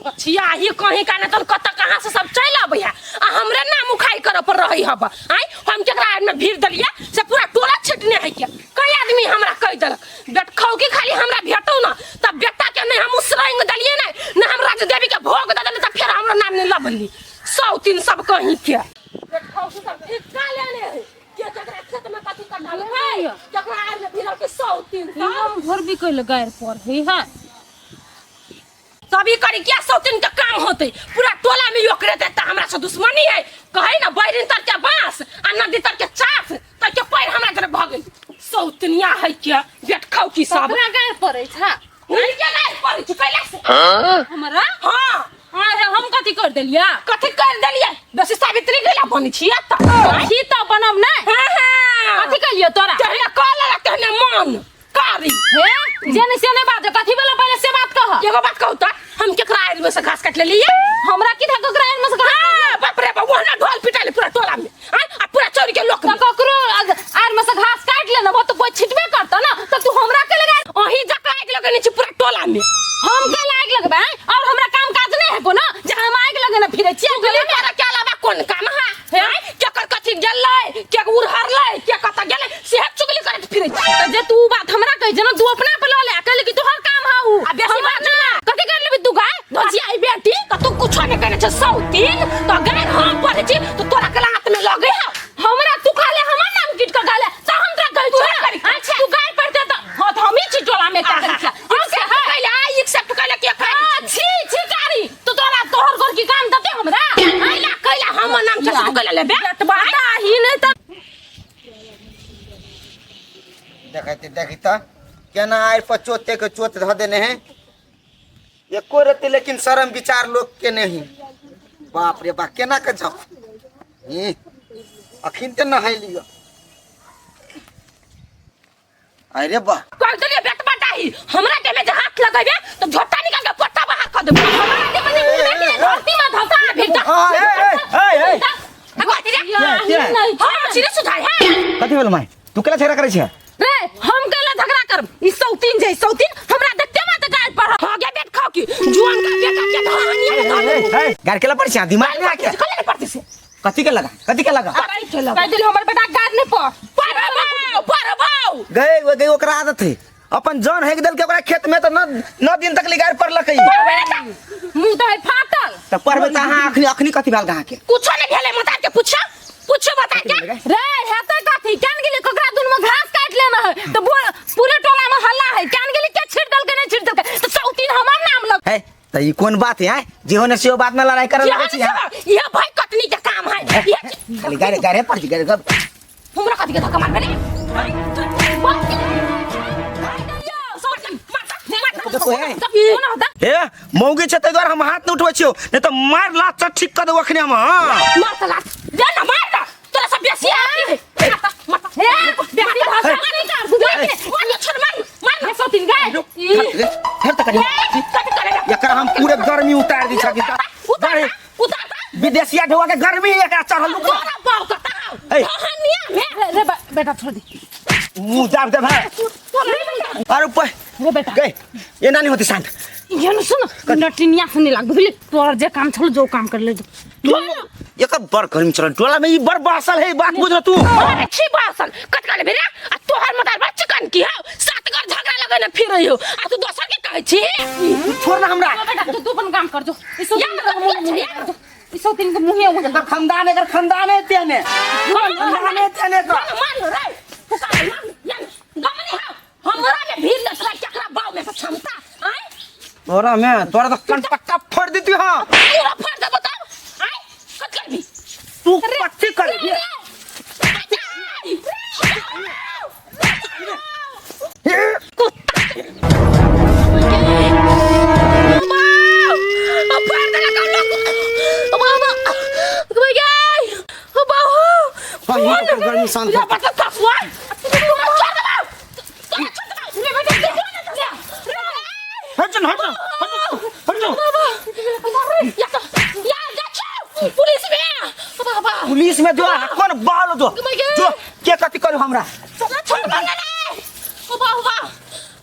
पछिया ही कहीं का नहीं तो कत कहाँ से सब चल अबै है आ हमरे नाम उखाई करे पर रही हब। आय हम केकरा आदमी में भीड़ दलिया से पूरा टोला छिटने है के कई आदमी हमरा कह देलक बेटखौ की खाली हमरा भेटौ ना तब बेटा के नहीं हम उसरंग दलिए नहीं ना हम राज देवी के भोग दे देली तब फिर हमरा नाम नहीं लबली सौ तीन सब कहीं के बेटखौ की सब ठिका लेने है के केकरा खेत में कथी कटल है केकरा आर में भीड़ के सौ तीन सब हम घर भी कैल गायर पर है है तभी करी क्या सौतीन के काम होते पूरा टोला में ओकरे देता हमरा से दुश्मनी है कहे ना बैरिन तर के बांस आ नदी तर के चाफ तर के पैर हमरा जरे भऽ गेल सौतनिया है क्या बेट खाऊ की सब ककरा गायर पड़ै छ नहीं के नहीं पड़ै छै कैला से हमरा हां अरे हम कथी कर देलिया कथी कर देलियै बेसी सावित्री गेला बनै छियै त छी तऽ बनब नै हां हां कथी कहलियै तोरा तेहने कह लेलक तेहने मन कारी हे जे नहीं से नहीं बात कथी बोला पहले से बात कह एगो बात कहू त हम केकरा आइल में से घास काट लेलियै हमरा की था ककरा आइल में से घास हाँ, बाप रे बाप वहाँ ढोल पिटाइल पूरा टोला में आय, आ पूरा चोरी के लोक त ककरो आर में से घास काट लेना वो तो कोई छिटबे करता ना त तू हमरा के लगा अहीं जका आगि लगेने छी पूरा टोला में हम के आगि लगबे और हमरा काम काज नहीं है कोनो जे हम आगि लगेने फिरे छियै चुगली करे के अलावा कोन काम है आय, केकर कथी गेलै के उड़हरलै के कतऽ गेलै सेहे चुगली करैत फिरै छी त जे तू बात हमरा कहै छै ना तू अपना पे लऽ ले कहले कि तोहर काम है उ आ बेसी बात ना कथी कर लेबी तू गाय भजियाई बेटी त तू कुछो नहीं कहने छै सौतीन त गाय हम पढ़ै छी त तोरा के लात में लगे है हमरा तू कहले हमर नाम किट के गाले त हम तोरा कहै तोरा छी करी। अच्छा तू गाय पढ़ते त हां त हम ही छी टोला में का करै छी एक्सेप्ट कैले आ एक्सेप्ट कैले के हां छी छी कारी तो तोरा तोहर घर की काम देते हमरा कैला कैला हमर नाम छै तू कैला लेबे बेटवा ही नहीं त देखैत देखी तऽ केना आड़ि पर चोते के चोत धऽ देने है एको रत्ती लेकिन शर्म विचार लोग के नहीं बाप रे बाप केना के जाओ अखन तऽ नहाय लिअ अरे वाह कह देलिए बेटवा डाही हमरा देह में जे हाथ लगेबे तो झोटा निकाल के पट्टा बाहर कर देबे हमरा देह में जे मुंह में धरती में धसा भेटा हाँ, ए, ए, ए, ए। नहीं हां सीधे सुधार है कथी भेल माय तू केला झगड़ा करै छै रे हम केला झगड़ा करब ई सौतीन जे सौतीन हमरा देखते माते गाय पर हो गया बेट खाओ की जुआन का बेटा के धानिया में धर दे गाड़ केला पड़ छै दिमाग में आके कले नहीं पड़ती से कथी के लगा कथी के लगा कह दिल हमर बेटा गाड़ नहीं पर पर पर बाऊ गए वो गए ओकरा आदत है अपन जान हेक देल के ओकरा खेत में तो न नौ दिन तक लिगार पड़लक मुंह तो है फाटल त पढ़बे त अहाँ अखनी अखनी कथी भेल अहाँ के कुछो नहीं भेले मत के पूछो पूछो बता के रे हेतै कथी केन गेली ककरा दुन में घास काट लेना है तो पूरे टोला में हल्ला है केन गेली के छिट देलकै नहीं छिट देलकै तो चौतीन हमर नाम लग है त ई कोन बात है जे होने से बात में लड़ाई करे लगे छी अहाँ यह भाई कटनी के काम है ये खाली गारे गारे पर गारे गप हमरा कथी के धक्का मारबे रे देखो हे हे मौगी छै ताहि दुआरे हम हाथ नहि उठबै छियौ नहि तऽ मार लात से ठीक कऽ देबौ अखने हम हाँ मार त लात दे ना मार ना तोरा सब बेसी आदमी है मार त हे बेसी भाषा नहीं कर बुझले मार छोड़ मार मार हे सौतीन गाय फेर तऽ करी कथी करेगा एकर हम पूरे गर्मी उतार दी छकी उतार उतार विदेशिया ढोआ के गर्मी एकरा चढ़ल रुक तोरा बाप का ताव ए। कहानिया में रे बेटा छोड़ दे मुंह दाब दे भाई अरे ऊपर रे बेटा गए ये नानी होती शांत ये न सुन नटिनिया से नहीं लाग बुझली तोहर जे काम छल जो काम कर ले जो एकर बड़ गर्मी चढ़ल टोला में ई बड़ बासल है बात बुझ तू अरे छी बासल कत काले भेरा आ तोहर मतार बा चिकन की हौ सात घर झगड़ा लगे ने फिर हो आ तू दोसर के कहै छी तू छोड़ ना हमरा बेटा तू तू अपन काम कर जो ई सब यार, मुंह यार। ई सब तीन के मुंहे हो एकर खानदान एकर खानदान है तेने खानदान है तेने एकर मार रे पुकार मार यार गमनी हौ हमरा में भीड़ न तोरा केकरा बाव में से क्षमता आय तोरा में तोरा तो कनपट्टा फोड़ देती हां पूरा फाड़ दे बताओ आय कत करबी तू कथी कर गर्मी शांत हट जा हट जा हट जा पुलिस में बाबा पुलिस में जो कौन बाल जो जो के कथी करू हमरा छोड़ ना रे ओ बाबा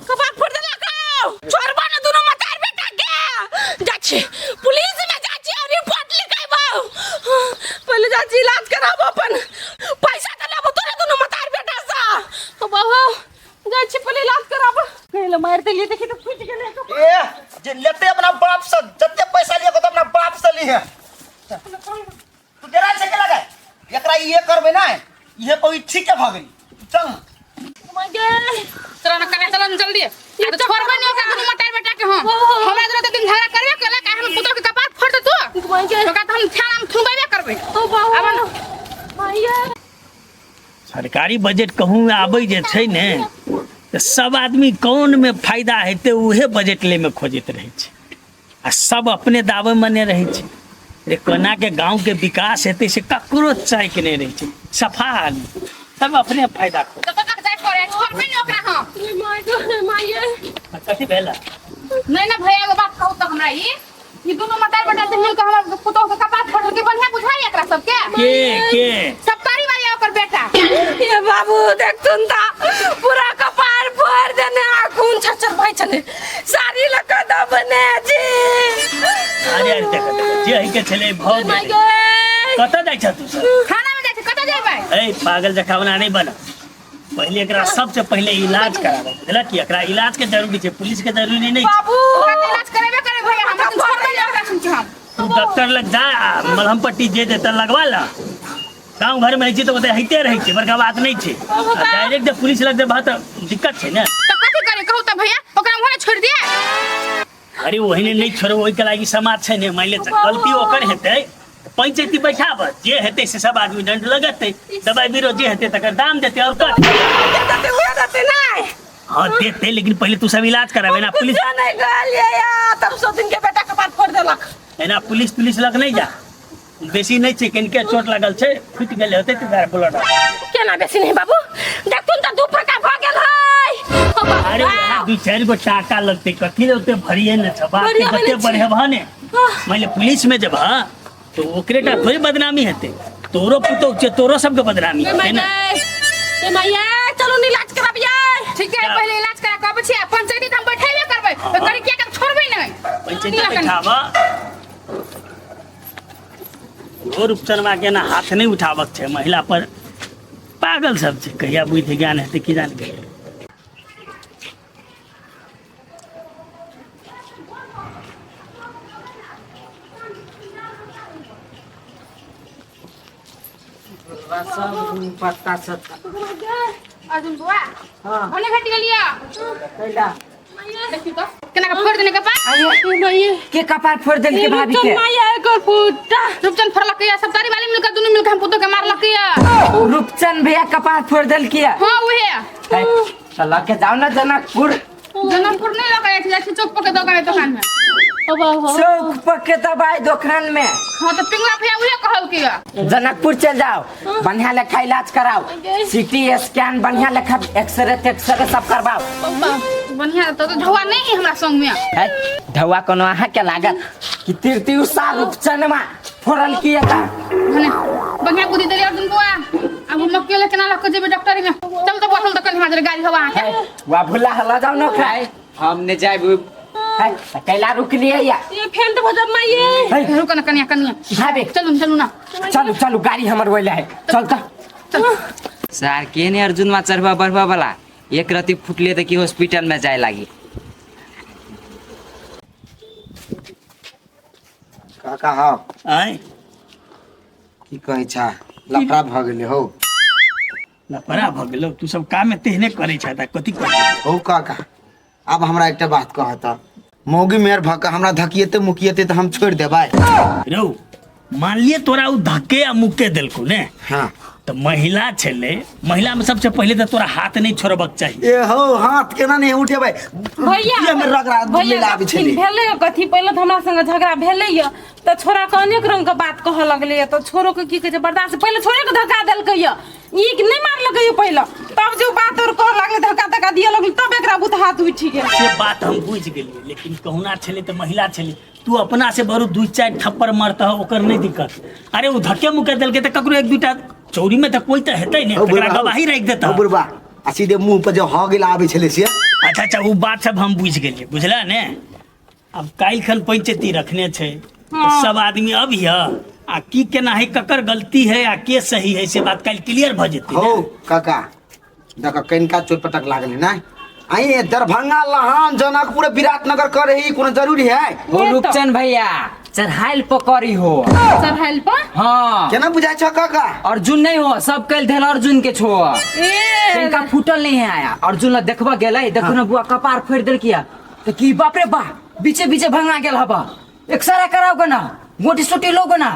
कपार फोड़ देलक छोड़बा ना दुनू मतार बेटा के जा छी पुलिस में जा छी और रिपोर्ट लिखाइबो। पहले जा छी इलाज कराबो अपन, पैसा त लेबो तोरे दुनू मतार बेटा सा। बाबा जा छी पहले इलाज कराबो। कहिले मार देलिए देखी त फुट गेलै। ए जे लेते अपना बाप से जते पैसा लिये तो अपना बाप से लिए। तू डेरा से के लगा एकरा ये करबे ना, ये कोई ठीक है भ गेली। चल चल ना कने, चल ना जल्दी। आ तो छोड़बे नहीं ओकरा दुनू मतार बेटा के। हम हमरा जरा दिन झगड़ा करबे केलक आ हम पुतोह के कपार फोड़ दे तू। ओकरा त हम थाना में थुबेबे करबे। आब न। सरकारी बजट कहूँ आबै जे छै ने तऽ सब आदमी कोनमे फायदा हेतै उहे बजट लैमे खोजैत रहै छै आ सब अपने दाबैमे नहि रहै छै। रे कोनाके गाँवके विकास हेतै से ककरो चाहैके नहि रहै छै। सफा आदमी सब अपने फायदा खोज। तऽ कतऽ जाय पड़े, छोड़बे नहीं ओकरा हम। कथी भेला? नहीं ना भैया, एगो बात कहू तऽ हमरा ई दुनू मतार बेटा से मिलके हमर पुतोह के कपार फोड़ के बढ़िया बुझाई एकरा सबके। के के सप्तारी वाली ओकर बेटा। ये बाबू देखथुन ता पूरा कपार फोड़ देने आ खून छरछर भाई छले साड़ी लगा दबने जी। अरे अरे देख देख जे है के छले भऽ माय गेलै। गे। कतऽ जाइ छ तू सब? थाना में जाइ छै, कतऽ जेबै? ए पागल जकाँ ओना नहि बन, पहिले एकरा सबसे पहिले इलाज कराबऽ, बुझलक कि एकरा इलाज के जरूरी छै, पुलिस के जरूरी नहि छै। बाबू ओकरा तऽ इलाज करेबे करे भैया, हम तऽ छोड़बै नहि ओकरा सुन के हम। तू डॉक्टर लग जा आ मलहम पट्टी जे देतऽ लगवा ला। गाँव घर में होइ छै तऽ ओतऽ होइते रहै छै, बड़का बात नहि छै। आ डायरेक्ट जे पुलिस लग जेबह तऽ दिक्कत छै ने। तऽ कथी करे कहू तऽ भैया, ओकरा वहाँ छोड़ि दिए? अरे ओहिने नहि छोड़ब, ओहिके लागी समाज छै ने। मानि ले गलती ओकर हेतै तऽ पंचायती बैठाब, जे हेतै से सब आदमी दंड लगेतै, दबाइ बीरो जे हेतै तकर दाम देतै और कथी। देतै उहे देतै नहि। हाँ देतै, लेकिन पहिले तू सब इलाज कराबे ना। पुलिस कुछो नहि कहलियै या तब सौ दिन के बेटा कपार फोड़ देलक। एना पुलिस तुलिस लग नहि जा, बेसी नहि छै, कनिके चोट लागल छै, फुटि गेल होतै तऽ ब्लड। केना बेसी नहीं बाबू, देखथुन तऽ दू फका भऽ गेल है। अरे वएह दू चारि गो टाका लगतै, कथी लए ओते भरिए ने छ बाप के, भरिएबे कते नहि छै। बढ़ेबह ने। मानि ले पुलिस में जेबह तऽ ओकरे टा थोड़े बदनामी हेतै, तोरो पुतोह छै, तोरो सबके बदनामी हेतै ने। ए मैया चलू ने इलाज कराबियै। ठीक है, पहिले इलाज करा के अबै छी आ पंचायती तऽ हम बैठेबे करबै, तऽ करी किया के छोड़बै नहि। पंचायती बैठाबह और उपचनवा के ना हाथ नहीं उठाबक छै महिला पर, पागल सब छै, कहिया बुद्धि ज्ञान हेतै की जान गेलै। सब पत्ता सत्ता। अर्जुन बुआ हाँ। भने भेट गेलियै। कैला देखियौ तऽ केना के फोड़ देने कपार। के कपार फोड़ देलके भाभी के? माया एकर पुट्टा रूपचंद फोड़लक या सब तारी वाली मिलके दुनू मिलके हम पुतोह के मारलक या। रूपचंद भैया कपार फोड़ देलके? हाँ उहे। तो लके जाओ ना जनकपुर। जनकपुर नहीं लके जाइ छै, जाइ छै चौक पर के दवाई दुकान में। चौक पर के दवाई दुकान में? हाँ तो पिंगला भैया उहे कहल के या। जनकपुर चल जाओ, बढ़िया लेखा इलाज कराओ, सीटी स्कैन बढ़िया लेखा एक्सरे तेक्सरे सब करवाओ। बढ़िया तो झौआ नहीं है हमरा संग में। है ढौआ कोनो अहाँ के लागत कि तीर्ति उषा रूपचनमा फोड़ल किया था? भने बढ़िया बुद्धि देली अर्जुन बुआ। अब हम अकेले केना लऽ के जेबै डॉक्टरी में? चल तो बैठल तो कल हाजर गाड़ी हवा अहाँके। है, वा भुला हला जाओ न खाए। हम ने जायब। है त कैला रुक लिए या? ये फैन तो भजब माइये। है रुक ना कनिया कनिया। भाभी चलू चलू ना। चलू चलू, गाड़ी हमर वैला है, चल त। सर के ने अर्जुन मा चढ़बा बढ़बा वाला एक रति फुटले तऽ की हॉस्पिटल में जाय लागी। काका हाँ आँय की कहै छा, लफड़ा भऽ गेलै हौ। लफड़ा भऽ गेलौ? तू सब काम तेहने करै छह तऽ कथी करबै? हौ काका, आब हमरा एकटा बात कहऽ तऽ, मौगी मेयर भऽ कऽ हमरा धकिएते मुकिएते तऽ हम छोड़ि देबै? रौ मान लिए तोरा उ धक्के आ मुक्के देलकौ ने? हाँ। तऽ महिला छलै, महिला में सबसे पहिले तऽ तोरा हाथ नहि छोड़बक चाही। ए हौ हाथ केना नहि उठेबै? भैया मे रगड़ा भैया मिला आबै छलै। भेलै कथी, पहिले तऽ हमरा संगे झगड़ा भेलै यऽ तऽ छोरा के अनेक रंग के बात कहऽ लगलै यऽ, तऽ छोरो के की कहै छै बर्दाश्त, पहिले छोरे के धक्का देलकै यऽ, ई के नहि मारलकै यऽ पहिले, तब जे बात और कहऽ लगलै धक्का धक्का दिअ लगलै तब एकरा बुत हाथ उठि गेल। से बात हम बुझि गेलियै, लेकिन कहुना छलै तऽ महिला छलै, तू अपना से बरू दू चारि थप्पड़ मारतह ओकर नहि दिक्कत। अरे ओ धक्के मुक्के देलकै तऽ ककरो एक दूटा चौरी में तऽ कोई तऽ हेतै ने, हौ तकरा बुढ़बा, गवाही राखि देतह। हौ बुढ़बा, आ सीधे मुंह पर जो ह गेल आबै छलै से। अच्छा अच्छा, ओ बात सब हम बुझि गेलियै, बुझला ने? आब काल्हि खन पंचायती रखने छै तऽ सब आदमी अबिह आ की केना है, ककर गलती है आ के सही है, से बात काल्हि क्लियर भऽ जेतै। हो काका, देख कनिका चोट पटक लागल है ना। आई दरभंगा, लहान, जनकपुर, विराटनगर करे ही कोनो जरूरी है? हो रूपचंद भैया, चढ़ाइल पकड़ी हो। चढ़ाइल पर? हाँ। केना बुझाइ छ काका? अर्जुन नहीं हो, सब कल धल अर्जुन के छो। ए तिनका फूटल नहीं है आया। अर्जुन ला देखबा गेलै, देखो ना बुआ कपार फोड़ देल किया तो की बाप रे बा, बीचे बीचे भंगा गेल हबा। एक्सरा कराओगे ना, मोटी सोटी लोगो ना,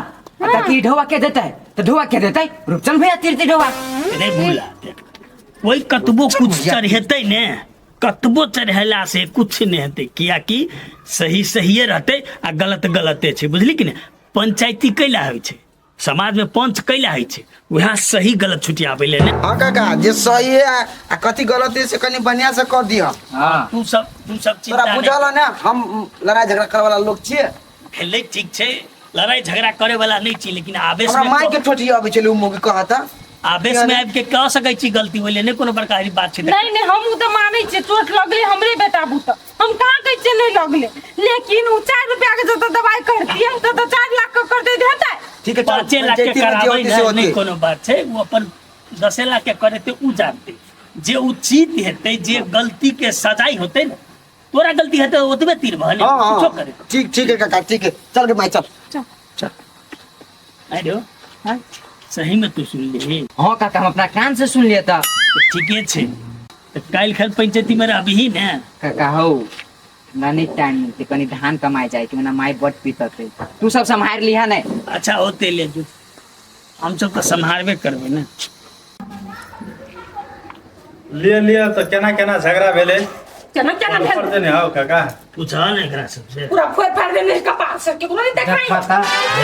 आ की ढोवा के देतै तो ढोवा के देतै रूपचंद भैया तीरती ढोवा। रे भूला देख, ओहि कतबो कुछ चढ़ेतै ने, कतबो चढ़ेला से कुछ नहि हेतै, कियाकि सही सहिए रहतै आ गलत गलते छै, बुझली कि नहि? पंचायती कैला होइ छै समाज में, पंच कैला होइ छै, वएह सही गलत छुटियाबै ले ने। हाँ काका, जे सही है आ कथी गलत है से कनी बढ़िया से कर दिह। हाँ। तू सब तोरा चिंता नहि बुझल है ना, हम लड़ाई झगड़ा करे वाला लोग छियै। भेलै, ठीक छै, लड़ाई झगड़ा करे वाला नहीं छी, लेकिन आवेश हमरा में माय के ठोठी अबै छलै उ मौगी कहता। आवेश में आबि के कह सकै छी गलती होइले, नहि कोनो बड़का बात छै। नहीं नहीं, हम तऽ मानै छियै चोट लगले हमरे बेटा बुता, हम कहाँ कहै छियै नहीं लगले, लेकिन उ 4 रुपया के जतऽ दवाई करतियै ततऽ 4 लाख के कर दे हेतै। ठीक है, चल, 5 लाख के पंचायती में जे कराबै होती से ने, नहि होती। कोनो बात छै, ओ अपन 10 लाख के करेतै उ जानतै, जे उचित हेतै, जे गलती के सजाई होतै ने, तोरा गलती हेतै ओतबे तीर भले हाँ कुछो हाँ करे। ठीक, ठीक है काका, ठीक है, चल गे माय, चल। अरे सही में तू सुन ली? हाँ काका, हम अपना कान से सुन लिया था। ठीके छै, तऽ काल्हि खन पंचायती में रहबही ने? काका हौ, हमरा नहीं टाइम मिलते, कनी धान कमाए जाए कि ना, माय बड पीतत है, तू सब सम्हार लिहा नहीं। अच्छा होते ले जो, हम सब तऽ सम्हारबे करबै ने। लिए लिए तऽ केना केना झगड़ा भेलै? केना केना भेल? ऊपर देने हौ काका। पूछह ने एकरा सबसे। पूरा फोड़ फाड़ देने कपार से, केकरो नहीं देखाई।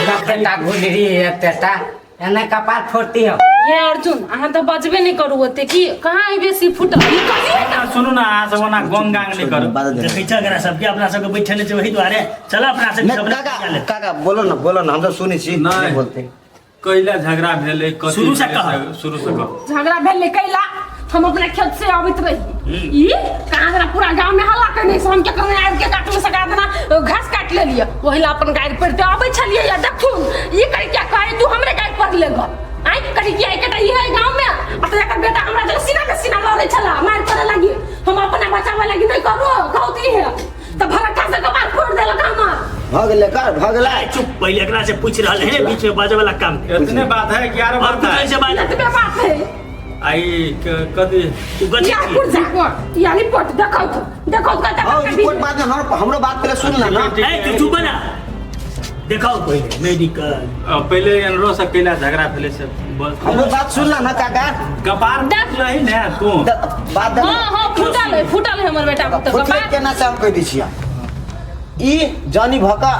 देखता घुलरी एतेटा एने कपार फोड़ती हो। हे अर्जुन, अहाँ तऽ बजबे नहीं करू ओते कि कहाँ है बेसी फूटल ई कहिए ना। सुनू ना, अहाँ सब ओना गोंग गांग नहि करू। देखै छ एकरा सबके, अपना सबके बैठल छै ओहि दुआरे, चल अपना सब नहीं सब काका, काका बोलो ना, बोलो ना, हम सब सुनै छी। नहीं। नहीं बोलते। कैला झगड़ा भेलै, कथी शुरू से भेलै, कह। शुरू से कह। झगड़ा भेल नहीं कैला, हम अपना खेत से आबैत रही, ई कहाँ देना पूरा गांव में हल्ला करने से हम के करने आबि के काटमे सका देना घास काट लेलिए, ओहि ला अपन गाड़ी पर आबै छलिए या देखू ई करी क्या कहे तू हमरे गाड़ी पर ले गो आई करी क्या एकटा ई है गांव में, आ तो एकर बेटा हमरा जगह सीना के सीना लड़ै छला, मार करे लगी, हम अपना बचावे लगी नहीं करू कहती है तऽ भरट्ठा से कपार फोड़ देलक हमर। भऽ गेलै कर, भऽ गेलै। चुप, पहिले एकरा से पूछ रहल है, बीच में बाजे वाला काम नहीं। इतने बात है कि आरो और बात कुछ है? ऐसे बात? एतबे बात है। आई कथी? तू गछि या पुर्जा या रिपोर्ट देखौ तो, देखौ तो कतऽ। हाँ, रिपोर्ट बाद में, हमरो हमरो बात पहले सुन ना ना। ए तू चुप बना, देखाओ पहिले मेडिकल। पहिले एनरो से कैला झगड़ा भेलै से बस। हमरो बात सुन ना ना काका। कपार नहीं ने तू। बात दे। हाँ हाँ, फूटल है, फूटल है हमर बेटा पुतोह फुटले कपार। केना से हम कहि दै छियै, ई जानी भका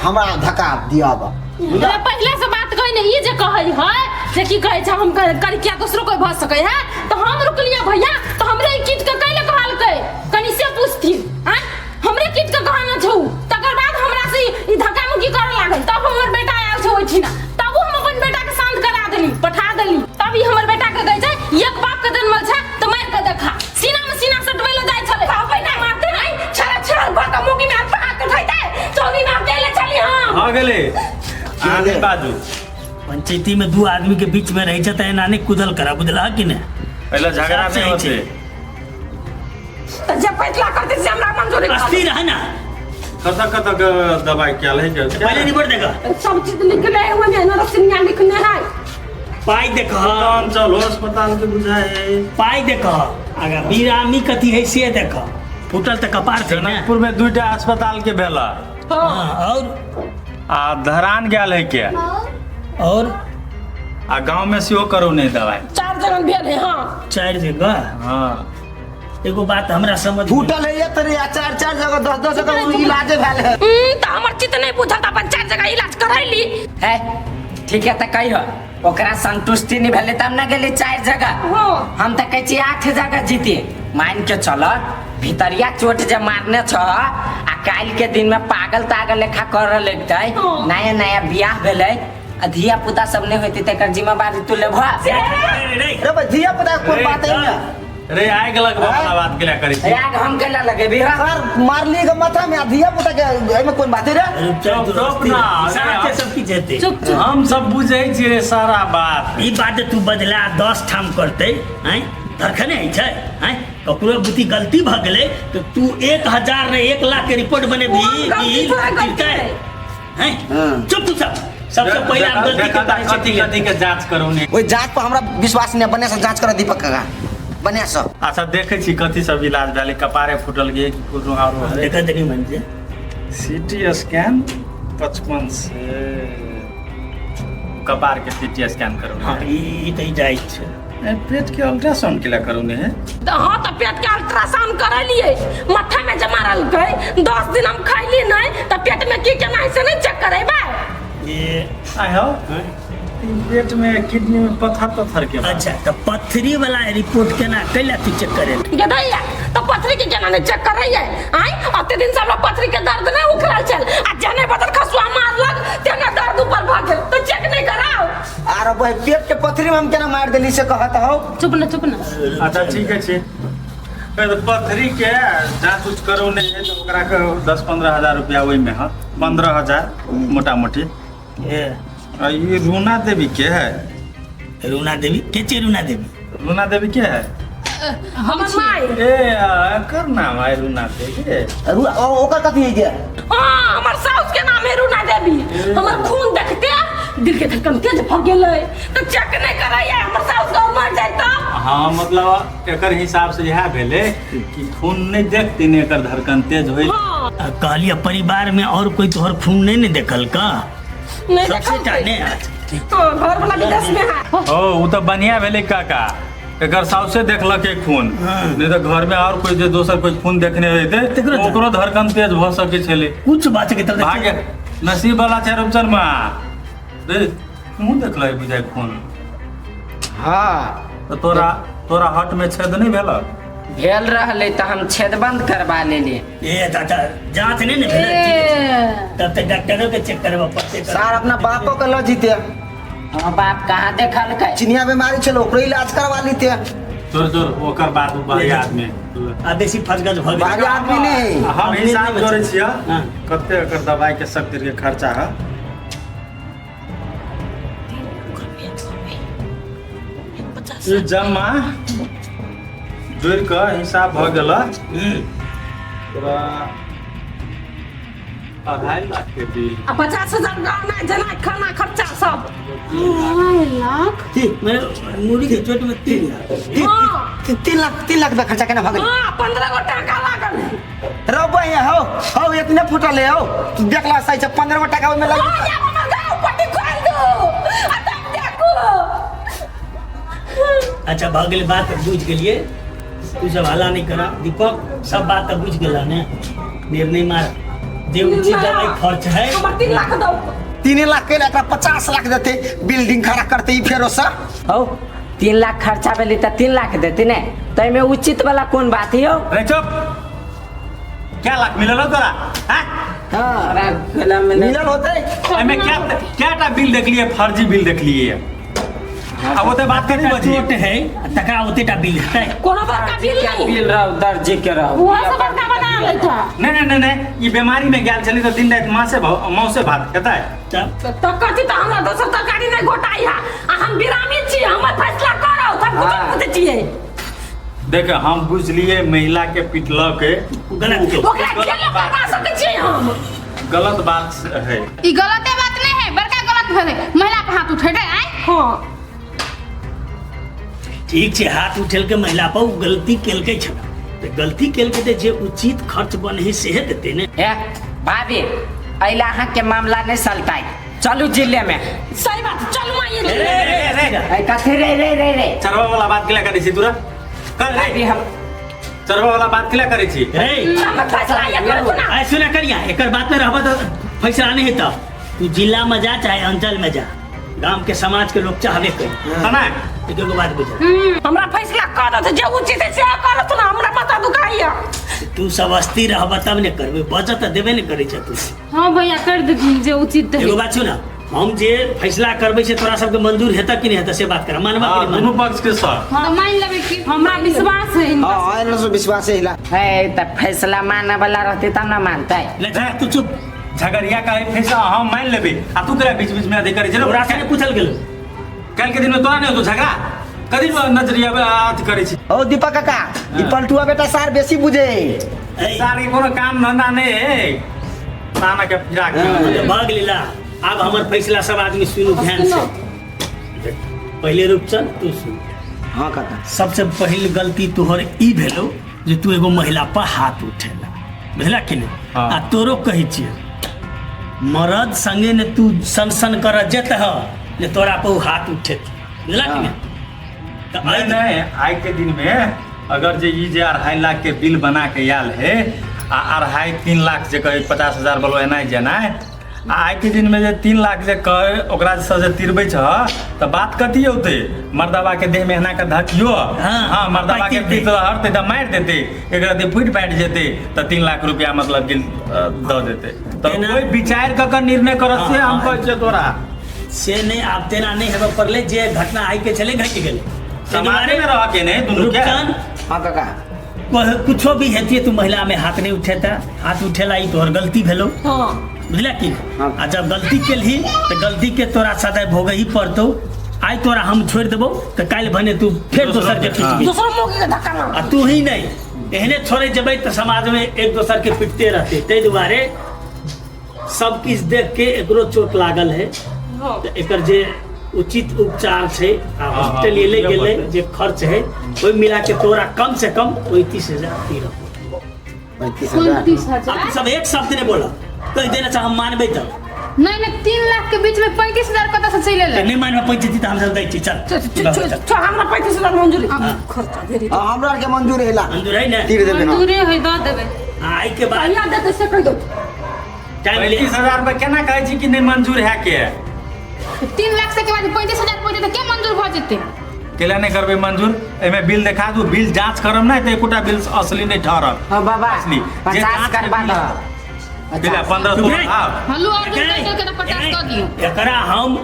हमरा धक्का दिया बा। अरे पहिले से बात कही ने, ई जे कहै है जे की कहै छै हम कर किया दोसरो कोई भऽ सकै है तऽ हम रुकलियै भैया, तऽ हमरे ई कीट के कैले कहलकै कनी से पूछथिन। आँय हमरे कीट के कहना छौ, तकर बाद हमरा से ई धक्का मुक्की करे लागल, तब हमर बेटा आयल छै ओहिठिना, तब हम अपन बेटा के शांत करा देली, पठा देली, तब ई हमर बेटा के कहै छै एक बाप के जन्मल छै तऽ मारि के देखा, सीना में सीना सटबै ले जाइ छलै, कहबै ना मारते नहीं, छड़ा छड़ा भऽ के मुगी में हाथ हाथ उठैतै चौनी में देले चली हम। भऽ गेलै, अहाँ नहि बाजू। पंचायती में दू आदमी के बीच में रहे छै तऽ एना नहि कुदल करा, बुझलह कि नहि? पहिले झगड़ा से नहि होइ छै। होतै। तऽ जे फैसला करतै से हमरा मंजूरी कर। अस्थिर है ना। कतऽ कतऽ के दवाइ कयल है के? पहिले रिपोर्ट देखा। सब चीज लिखले है ओहिमे, नरसिंहा लिखने है। पाइ देख। तहन चलो अस्पताल के बुझाइ है। पाइ देख, आगा बिरामी कथी है से देख, फूटल तऽ कपार छै ने। जनकपुर में दुईटा अस्पताल के भेला। हाँ, और आ धरान गेल है के। और आ गांव में सेहो करू नहीं दवाई। चार जगह भेल है, हाँ। चारि जगह। हाँ। एगो बात हमरा समझ में- फूटल है ये तरी चार चार जगह, दस दस जगह इलाजे भेल है। तऽ हमर चित्त नहीं बुझल तऽ अपन चार जगह इलाज करैली। है, ठीक है, तऽ कहियो ओकरा संतुष्टि नहीं भेलै तब ना गेली चारि जगह। हाँ। हम तऽ कहै छी आठ जगह जीती, मान के चल भितरिया चोट जे मारने छ आ काल्हि के दिन में पागल तागल लेखा कर लगतै। हाँ। नया नया बियाह भेलै आ धिया पुता सब नहीं होते, तेकर जिम्मेवारी तू लेबह? रे, रे, रे भाई, धिया पुता कोन बात है ना? रे आगि लगबऽ वाला बात केला करै छी? आग हम केला लगेबी हा? सर मारली के माथा में आ धिया पुता के एहिमे कोन बात है रे? रूपचंद चुप, चुप ना। साथे सब किछु हेतै। चुप चुप। हम सब बुझै छी रे सारा बात। ई बात तू बजला 10 ठाम करतै, आँय धरखने होइ छै? आँय ककरो बुद्धि गलती भऽ गेलै तऽ तू 1000 ने 1 लाख के रिपोर्ट बनेबही। कोन गलती ई थोड़ा गलती जीतै? है? आँय चुप तू सब। सबसे पहिले हम गलती के बारे कथी कथी के जांच करू ने? ओहि जांच पर हमरा विश्वास नहि, बढ़िया से जांच कर दीपक काका, बढ़िया से। अच्छा देखै छी कथी सब इलाज भेलै, कपारे फूटल गेल कि कोनो आरो है? देखऽ तनी मन से। सीटी स्कैन 55 से कपार के सीटी स्कैन करू। हाँ ई तऽ जाइ छै। ए, पेट के अल्ट्रासाउंड केला करू ने है? तऽ हाँ तऽ पेट के अल्ट्रासाउंड करेलिए, माथा में जे मारलकै 10 दिन हम खैली नहीं, तऽ पेट में की केना है से नहीं चेक करेबै? ये आइ हो पेट में किडनी में पत्थर तत्थर के बात। अच्छा तऽ पथरी वाला रिपोर्ट केना कैला तू चेक करे? गदैया तऽ पथरी के केना नहीं चेक करैये? आइ अते दिन से हमरा पथरी के दर्द नहीं उखड़ल छल, आ जने बदल खसुआ मारलक तेने दर्द ऊपर भऽ गेल, तऽ चेक नहीं कराओ? आर वही पेट के पथरी में हम केना मार देली से कहत हो। चुप ना चुप ना। अच्छा ठीक है छी। तऽ पथरी के जांच उच करू ने है तऽ ओकरा के 10-15 हजार रुपया ओहिमे है, 15 हजार मोटा मोटी। ए आ ई रूना देवी के है? रूना देवी के छै? रूना देवी रूना देवी के है? हमर माय। ए एकर नाम है रूना देवी। ओकर कथी है के? हाँ हमर साउस के नाम है रूना देवी। हमर खून देखते दिल के धड़कन तेज भ गेलै तऽ चेक नहीं करैया, हमर साउस गाँव मर जाय तऽ। हाँ मतलब एकर हिसाब से इएह भेलै कि खून नहीं देखती ने एकर धड़कन तेज होई। हाँ आ कहलिए परिवार में और कोई तोहर खून नहीं ने देखल का? नहीं सबसे देखल। टा ने? अच्छा ठीक। हाँ घर वाला विदेश में है। ओ उ तऽ बढ़िया भेलै काका, एकर साउसे देखलकै खून, नहीं तऽ घर में और कोई जे दोसर कोई खून देखने रहते तेकरो तऽ- ओकरो धड़कन तेज भऽ सकै छलै। कुछ बात के तरफ भाग्य नसीब वाला छै रूपचन मा। रे तू देखलै बुझाइ खून? हाँ। तऽ तोरा तोरा हट में छेद नहीं भेलक? भेल रहलै तऽ हम छेद बंद करबा लेलियै। ए चाचा जांच नहीं ने भेलै? ठीक छै। तब तऽ डॉक्टरो के चेक करबऽ पड़तै। सर अपना बापो के ल जीते। हमर बाप कहाँ देखलकै? चिनिया बीमारी छल ओकरो इलाज करवा लीते। जोर जोर ओकर बाद उ बाहरी आदमी आ बेसी फसगज भऽ गेल। बाहरी आदमी नहीं। हम हिसाब जोड़ै छियै हाँ। कते एकर दवाई के सब के खर्चा है। ई जमा जोड़ि कऽ हिसाब भऽ गेल तोरा 2.5 लाख के बिल आ 50,000 गहना जेना खाना खर्चा सब। 2.5 लाख? ठीक मेरे मुड़ी के चोट में 3 लाख। हाँ 3 लाख 3 लाख रुपया खर्चा केना भऽ गेल? हाँ 15 गो टाका लागल। रौ बहिया हौ हौ इतने फुटल है हौ तू देखला सही छै 15 गो टाका ओहिमे लागि। हाँ यार हमर गाँव पट्टी खोल दो आ तब देखू। अच्छा भऽ गेल बात बुझि गेलियै, तू सब हल्ला नहीं करा दीपक, सब बात तऽ बुझि गेला ने, निर्णय मार जे उचित दवाई खर्च है। हमर 3 लाख दो। 3 लाख के एकरा 50 लाख देते बिल्डिंग खड़ा करते ई फेरो से। हौ 3 लाख खर्चा भेलै तऽ 3 लाख देते ने, ताहिमे उचित वाला कोन बात यौ? रे चुप, क्या लाख मिलल हो तोरा? हाँ? हाँ हमरा गला में मिलल होते। एमे क्या क्या टा बिल देखलिए, फर्जी बिल देखलिए। अब ओते बात करी बजी चोट है तकरा ओते टा बिल हेतै। कोनो बड़का बिल नहीं। बिल रहौ दर्जी के रहौ। उहो से बड़का बना लेता। नहीं नहीं नहीं नहीं ई बीमारी में गेल छली तऽ दिन राति मासे मौसे भात खेतै। तब तऽ कथी तऽ हमरा दोसर तरकारी नहीं घोटाई है, आ हम बिरामी छी, हमर फैसला करो, सब कुछ बुझै छियै। देख हम बुझलिए महिला के पिटलक है, गलत के। ओकरा जेल करवा सकै छियै हम। गलत बात है। ई गलते बात नहीं है, बड़का गलत भेलै महिला पर हाथ उठेबै आइ। हाँ ठीक छै, हाथ उठेलकै महिला पर, ओ गलती केलकै छल तऽ गलती केलकै तऽ जे उचित खर्च बनही सेहे देतै ने। ए भाभी अइला अहाँ के मामला नहीं सलटाई, चलू जिले में। सही बात, चलू माई। रे रे रे ए कथी रे रे रे रे चरवा वाला बात केला करै छी तोरा? कर रे भाभी हम चरवा वाला बात केला करै छी? रे हमर फैसला ये करू ना। आइ सुना करिया, एकर बात में रहबऽ तऽ फैसला नहीं हेतऽ। तू जिला में जा चाहे अंचल में जा, गांव के समाज के लोग चाहबे करी। तना एगो बात बुझ, हमरा फैसला कर दे, जे उचित है से करत ना, हमरा माथा दुखाइया। तू सब अस्थिर रहबऽ तब ने करबै, बजट तऽ देबे ने करै छ तू। हाँ भैया कर देथिन जे उचित है। एगो बात सुन, हम जे फैसला करबै से तोरा सबके मंजूर हेतै कि नहि हेतै से बात कर मानबा कि हाँ नहि दुनू मानबा? पक्ष के सर तऽ मानि लेबै की हमरा विश्वास है हिनका हाँ हाँ एना से विश्वास है हिला है तऽ फैसला मानऽ वाला रहतै तब ने मानतै ले जा तू चुप झगड़िया का फैसला हम मान लेबे आ तू करा बीच बीच में अथी करै छै तोरा से नहि पूछल गेल काल्हि के दिन में तोरा नहि होतो झगड़ा कदी नजरिया अथी करै छै ओ दीपक काका ई पलटुआ बेटा सार बेसी बुझे सार के कोनो काम धंधा नहि है ताना के फिरा के भाग लीला आब हमर फैसला सब आदमी सुनू ध्यान से पहिले रूपचंद तू सुन हाँ काका सबसे पहिल गलती तोहर ई भेलो जे तू एगो महिला पर हाथ उठेला बुझला कि नहीं हाँ। आ तोरो कहै छियै मरद संगे ने तू सन सन कर जेत ह ने तोरा पर उ हाथ उठेत बुझला कि नहीं तऽ नहीं नहीं आइ के दिन में अगर जे ई जे 2.5 लाख के बिल बना के आयल है आ 2.5-3 लाख जे कहे 50,000 बोलो एनाइ जेनाइ आ आइ के दिन में जे 3 लाख जे कहे ओकरा से जे तिरबै छ तऽ बात कथी औते मर्दबा के देह में एना के धकियो हाँ, हाँ मर्दबा के पाइ पीत हरते तऽ मारि देते एकरा दे फूटि फाटि जेतै तऽ 3 लाख रुपया मतलब कि दऽ देते तऽ कोई विचार कऽ के निर्णय करत से हम कहै छियै तोरा से नहि आब तेना नहि हेबऽ पड़लै जे घटना आइ के छलै घटि गेलै समाजे में रह के नहीं दुनू के रूपचंद हाँ काका कुछो भी हेतिए तू महिला में हाथ नहीं उठेता हाथ उठेला ई तोहर गलती भेलो हाँ बुझला कि हाँ। आ जब गलती केलही तऽ गलती के तोरा सजाय भोगै ही पड़तौ आइ तोरा हम छोड़ि देबौ तऽ काल्हि भने तू फेर दोसर के पीटबी दोसरो मौके के धक्का मार आ तू ही नहीं एहने छोड़े जेबै तऽ समाज में एक दोसर के पिटते रहते ताहि दुआरे सब किछु देख के एकरो चोट लागल है हाँ। तऽ एकर जे उचित उपचार छै आ हाँ, हॉस्पिटल एलै हाँ, गेलै पड़तै। जे खर्च है ओहि मिला के तोरा कम से कम 35,000 तीरह 35,000 35,000 आप सब एक शब्द नहीं बोला कह देना चाह हम मानबै तब नहीं नहीं 3 लाख के बीच में 35,000 कतऽ से चलि तऽ एलै नहि मानबै 35 तऽ हम सब दै छी चल चल, चल, चल, चल, हमरा 35,000 मंजूरी खर्चा ढेरी हाँ हमरा आरके मंजूर है ला मंजूर है ने तीर देबै हाँ मंजूरे है दऽ देबै आ एहिके बाद कहिया देतै से कहि दो टाइम ले 35,000 रुपया केना कहै छी कि नहि मंजूर है के 3 लाख से के बाद 35,000 पहुँचे तऽ के मंजूर भऽ जेतै केला नहि करबै मंजूर एहिमे बिल देखा दू बिल जांच करब नहि तऽ एकोटा बिल असली नहि ठहरत हाँ बाबा असली जे 50 जांच के करबा बिल- दह बिल 1500 आब हल्लू और के तऽ 50 कऽ दियौ एकरा हम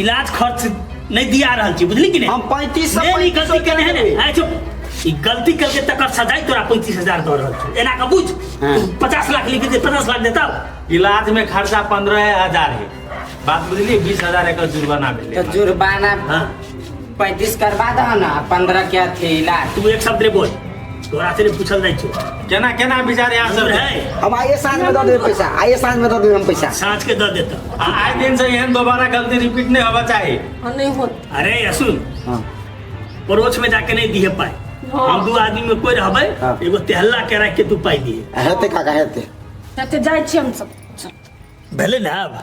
इलाज खर्च नहीं दिया रहल छी बुझली कि नहीं हम 35 सौ नहीं नहीं गलती 35 केने है ने आइ चुप ई गलती करके तकर सजाई तोरा 35,000 दऽ रहल छी एना के बुझ हाँ। तू 50 लाख लिख दे 50 लाख देता इलाज में खर्चा 15,000 है बात बुझलिए 20,000 एकर जुर्माना भेलै तो जुर्माना हाँ 35 करबा दह ना 15 के अथी इलाज तू एक शब्द रे बोल तोरा से नहीं पूछल जाइ छौ केना केना विचार यहाँ सब है हम आइए साँझ में दऽ देबै पैसा आइए साँझ में दऽ देबै हम पैसा साँझ के दऽ देता आ आइ दिन से एहन दोबारा गलती रिपीट नहीं होवा चाही हाँ, नहीं होत अरे यसुन हाँ पड़ोस में जाके नहीं दिए पाई हाँ। हम दू आदमी में कोई रहबै हाँ। एगो तेहल्ला के राख के तू पाई दिए हेतै काका हेतै एते जाइ छी हम सब चल। भेलै ने आब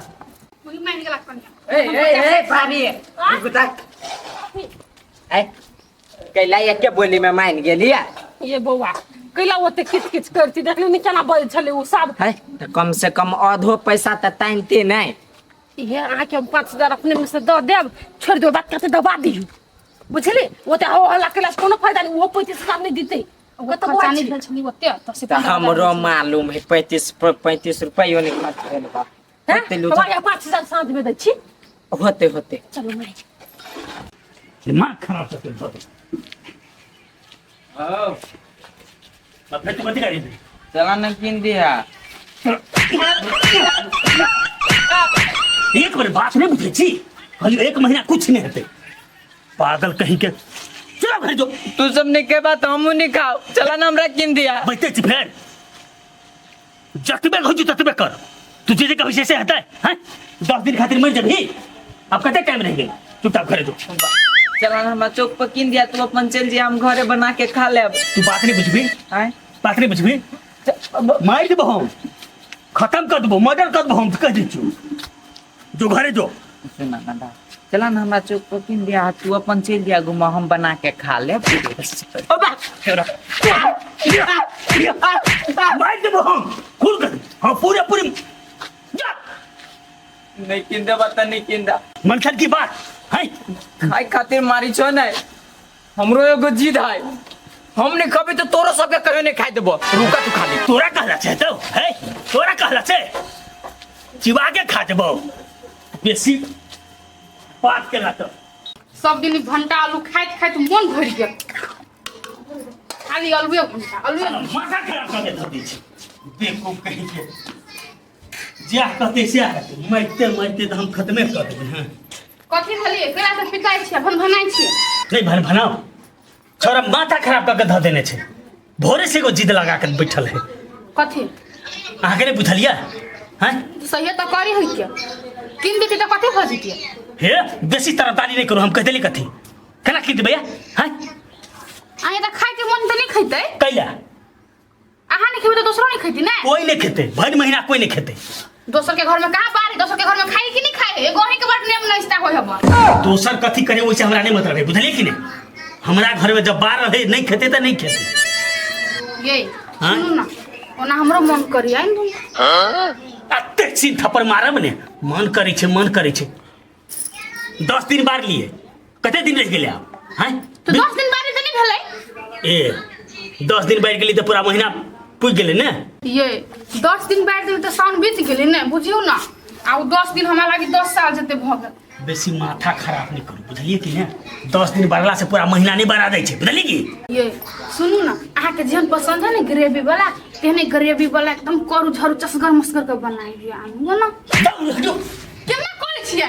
वही मानि गेला कनिया ए ए ए भाभी रुकू त ए कैला एके बोली में मान गेली ये बौआ कैला ओते किच किच करती देखली नहीं केना बजै छलै ओ सब है तऽ कम से कम आधो पैसा तऽ तानिते नहि इहे अहाँके हम 5,000 अपने में से दऽ देब छोड़ि देब बात करते दबा दियौ बुझली ओते हो हल्ला केला से कोनो फायदा नहीं ओहो 35,000 नहीं दितै कतबो खर्चा नहि अछि। भेल छलै ओते तऽ से तऽ हमरो मालूम है 35 रुपैयो नहि खर्च भेल बा हैं? होते लू हमरा 5,000 साँझ में दै छी होते होते चलू माय दिमाग खराब कर दे फिर तू कथी करी चला न किन दिया एक बेर बात नहीं बुझै छी कहलियो एक महीना कुछ नहीं हेतै पागल कहीं के चलो घर जो तू सब नहीं के बात हमू नहीं खाओ चला न हमरा किन दिया बैठे छी फेर जतबे कहै छी ततबे कर तू जे जे कहै छै से हेतै हैं 10 दिन खातिर मरि जेबही आब कते टाइम रहि गेल चुपचाप घरे जो चला न हमरा चौक पर किन दिया तू अपन चल जिया हम घरे बना के खा लेब तू बात नहीं बुझबी आय बात नहीं बुझबी मारि देबो हम खत्म कर देबो मर्डर कर देबो हम कह दै छियौ जो घरे जो सुना ना दा चला न हमरा चौक पर किन दिया तू अपन चल जिया घुमा हम बना के खा लेब ओ बा मारि देबो हम खुल कर हाँ पूरे पूरे जा नहीं किन दे बता नहीं किन दा मनसन की बात है खाए खातिर मारी छो नहीं हमरो एगो जिद है हम नहीं खबे तो तोरो सबके कहियो नहीं खाए देबो रुका तू खाली तोरा कहला छै तो है तोरा कहला छै चिबा के खा देबो बेसी बात केला तऽ सब दिन भंटा आलू खाइत खाइत मन भरि गेल खाली आलुए भंटा आलुए। माथा खराब कऽ के धऽ दै छै बेवकूफ कहीं के। जएह कहतै सएह हेतै। मारिते मारिते तऽ हम खतमे कऽ देबै। हँ कथी भेलियै केला से पिटाइ छियै भनभनाइ छियै? नहि भनभनाउ, छोरा माथा खराब कऽ के धऽ देने छै। भोरे से एगो जिद लगा के बैठल है। कथी अहाँके नहि बुझलियै? हैं सहिए तऽ करी होइ के कीन देती तऽ कथी भऽ जैतियै? हे बेसी तरफदारी नहि करू। हम कहि देली कथी केना कीन देबै? हैं अहाँ तऽ खाइके मन तऽ नहि खैतै। कैला अहाँ नहि खेबै तऽ दोसरो नहि खैती ने। कोई नहीं खेते, भरि महीना कोई नहीं खेते। दोसर के घर में कहाँ बारी, दोसर के घर में खाई कि नहीं खाई, एगो अहीं के बड़ नियम नाश्ता होय हबा। दोसर कथी करे वैसे हमरा नहीं मतलब है, बुझलिए कि नहीं? हमरा घर में जब बार रहे नहीं खेते तो नहीं खेते। ये हाँ? सुनू ना, ओना हमरो मन करी आइन दू। अते सीन थप्पड़ मारब ने। मन करे छे, मन करे छे। 10 दिन बार लिए कते दिन रह गेले आप? हैं तो 10 दिन बारी तऽ नहीं भेलै। ए 10 दिन बार गेली तऽ पूरा महीना पुग गेलै ने। ये 10 दिन बारि देबै तऽ साउन बीत गेलै ने, बुझियौ ना। आ उ 10 दिन हमरा लागी 10 साल जते भऽ गेल। बेसी माथा खराब नहीं करू, बुझलिए कि ने? 10 दिन बढ़ला से पूरा महीना नहीं बढ़ा दै छै, बुझलिए कि? ये सुनू ना, अहाँके जेहन पसंद है ने ग्रेवी वाला तेहने ग्रेवी वाला एकदम करू झरू चसगर मसगर के बनाइ दियौ आनू ना। जाउ, हटो। केना करै छियै?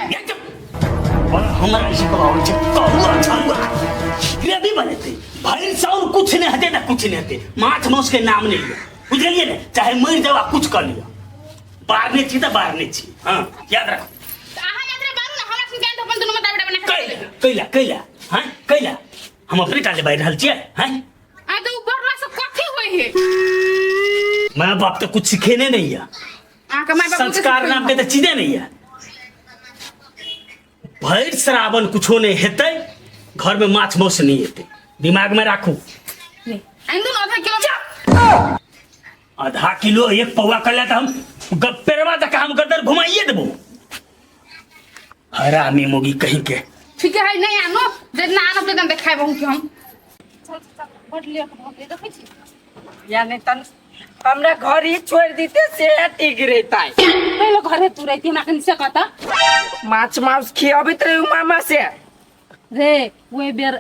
हमरा ई कहै छै कहुआ छलुआ ग्रेवी बनेतै भरि साउन कुछ नहीं हेतै तऽ कुछ नहीं हेतै। माछ मांस के नाम नहीं लिअ, बुझलिए ने? चाहे मरि जाओ आ कुछ कर लिअ, बारने छी तऽ बारने छी। हाँ याद रखो। तऽ अहाँ यात्रा बारू ना, हमरा सुन के अपन दुनू माता बेटा बना के कैला कैला कैला हाँ कैला हम अपने टाले बाहर रहल छियै। हैं आ तऽ उ बढ़ला से कथी होय हे? माँ बाप तो कुछ सिखेने नहीं है। अहाँके माय बाप संस्कार नाम के तऽ चीजे नहीं है। भरि श्रावण कुछो नहीं हेतै, घर में माछ मांस नहीं हेतै, दिमाग में राखू। आइन दू ना आधा किलो। आधा किलो एक पौआ कर तऽ हम पेरवा तक हम गर्दन घुमाइए देबो। हरामी मोगी कहीं के। ठीक है नहीं आनो, जितना आनो तितना देखाबो कि हम। चल चल बड लेट भऽ गेलै, देखै छी या नहीं तन हमरा घर ही छोड़ दीते से ठीक रहता। पहिले घरे तू रहती हमरा कनि से कहता। माछ मांस खियाबैत रहे मामा से। रे ओहि बेर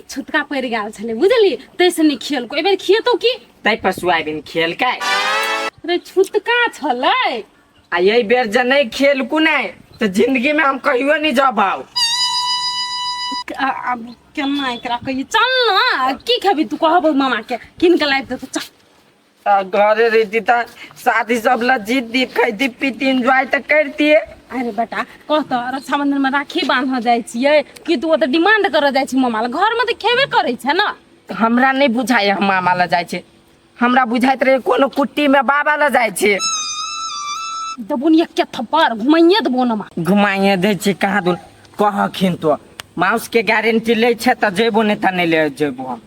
छुटका पड़ि गेल छलै बुझली, ताहिसँ नहि खियलको। एहि बेर खियेतौ की? तै पर सोयाबीन खियलकै। रे छुटका छलै। आ एहि बेर जे नहीं खेलकू नहीं तो जिंदगी में हम कहियो नहीं जबाऊ। आब केना एकरा कहिए? चल ना, की खेबी तू? कहबौ मामा के कीन के लाबि देतौ, चल। घरे रहती त शादी सब ला जीत दी खैती पीती एंजॉय त करती। अरे बेटा कह त रक्षाबंधन में राखी बांधऽ जाइ छियै कि तू ओतऽ डिमांड करऽ जाइ छी मामा लग? घर में तऽ खेबे करै छै ना। हमरा नहीं बुझाय हम मामा ला जाइ छै, हमरा बुझाइत रहे कोनो कुट्टी में बाबा ला जाइ छै। देबो नि एक थप्पड़ घुमाइए देबो न मा। घुमाइए दै छै कहाँ दूर कहखिन तो माउस के गारंटी लै छै तऽ जेबो नहीं तऽ नहीं ले जेबो हम।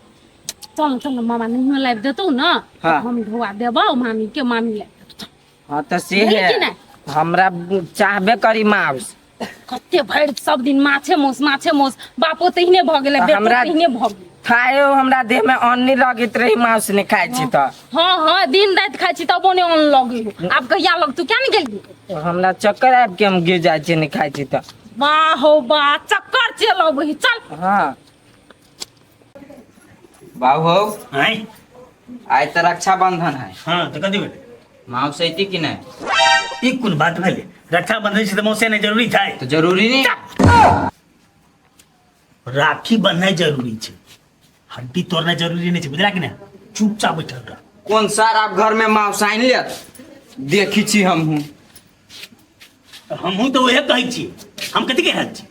चल चल मामा नहियो लाबि देतौ ना। हाँ। हम ढोआ देबौ मामी के, मामी लाबि देतौ। हाँ तऽ से बुझली है कि नहि? हमरा चाहबे करी माउस। कते भरि सब दिन माछे माउस माछे माउस, बापो तहिने भऽ गेलै तऽ बेटो हमरा तहिने भऽ गेलै। खायो हमरा देह में अन्न नहीं लगैत रही माउस नहीं खाइ छी तऽ। हाँ हाँ दिन राति खाइ छी तबो नहि अन्न लगै हो। आब कहिया लग तू क्या ने गेली? हमरा चक्कर आबि के हम गिर जाइ छी नहीं खाइ छी तऽ। वाह हो वाह चक्कर चल अबै चल। हाँ बाबू हो हैं आइ तऽ रक्षाबंधन है। हाँ तो कथी भेलै? माउस अयती कि नहीं? ई कोन बात भेलै? रक्षाबंधन छै तऽ मौसे नहि जरूरी छै? तो जरूरी नहीं। राखी बन्हनाइ जरूरी छै, हड्डी तोड़नाइ जरूरी नहीं छै, बुझला कि नहि? चुपचाप बैठल रह। कोन सार आप घर में माउस आनि लेत देखी छी हमहूँ। हमहूँ तऽ उहे कहै छी, हम कथी कहि रहल छी?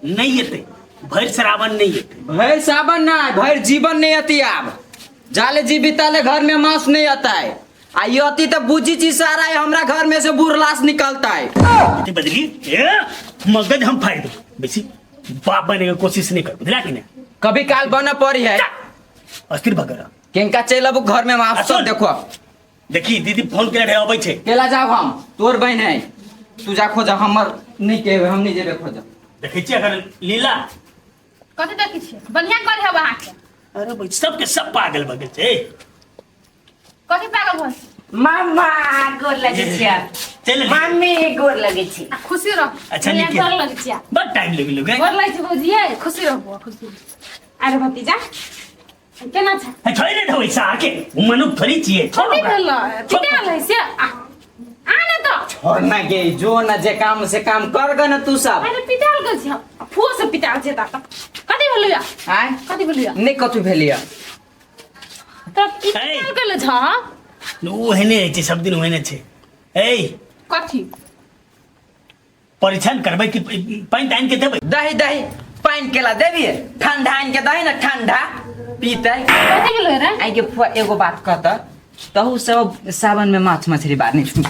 नहीं एतै भरि श्रावण नहीं एतै। भरि सावन नहीं भरि जीवन नहीं अती। आब जाले जीवी ताले घर में मांस नहीं आता है। आ ये अती तो बुझी छी सारा है, हमरा घर में से बुर लाश निकलता है। कथी बजली? ए मगज हम फाड़ि देब, बेसी बाप बने के कोशिश नहीं कर, बुझला कि नहीं? कभी काल बना पड़ी है। अस्थिर भऽ गेल। किनका चलि अबू घर में मांस आ सब सुन। देखो। देखी दीदी फोन केने रहे अबै छै। केला जाब हम तोर बहन है तू जा खोज, हमर नहीं के हम नहीं जेबे खोज। देखै छियै अगर लीला कथी देखै छियै? बढ़िया करे हब अहाँके। अरे भाई सबके सब पागल भऽ गेल छै। कथी पागल भऽ गेल? मामा गोर लगै छियै। चल एलियै। मम्मी गोर लगै छी। आ खुशी रह। अच्छा बढ़िया नीके। गोर लगै छियै। बड़ टाइम लगि गेलो गै। गोर लगै छै भौजी यै, खुशी रह बौआ, खुशी रह। अरे भतीजा केना छै? हे, छोड़ि ने देबै सार के, ओ मनुख थोड़ी छियै, छोड़ कथी ओकरा। भेल? पिटायल है से आ आ ने तऽ। छोड़ ना गे, जो ना जे काम से काम कर ग ना तू सब। अरे पिटायल गेल छी हम, फुओ से पिटायल छै ता। कथी भेल या? आय? कथी भेल या? नहीं कथी भेल या। तब ई पिटायल गेल छ? ओ ओहने रहै छै, सब दिन ओहने छै। ए कथी? परीक्षण करबै कि पानि तानि के देबै? दही दही पानि केला देबी, ठंडा आनि के दही ना, ठंडा पीतै। कथी भेल रे? आई के फुआ एगो बात कहत, तहु सब सावन में माछ मछली बात नहीं।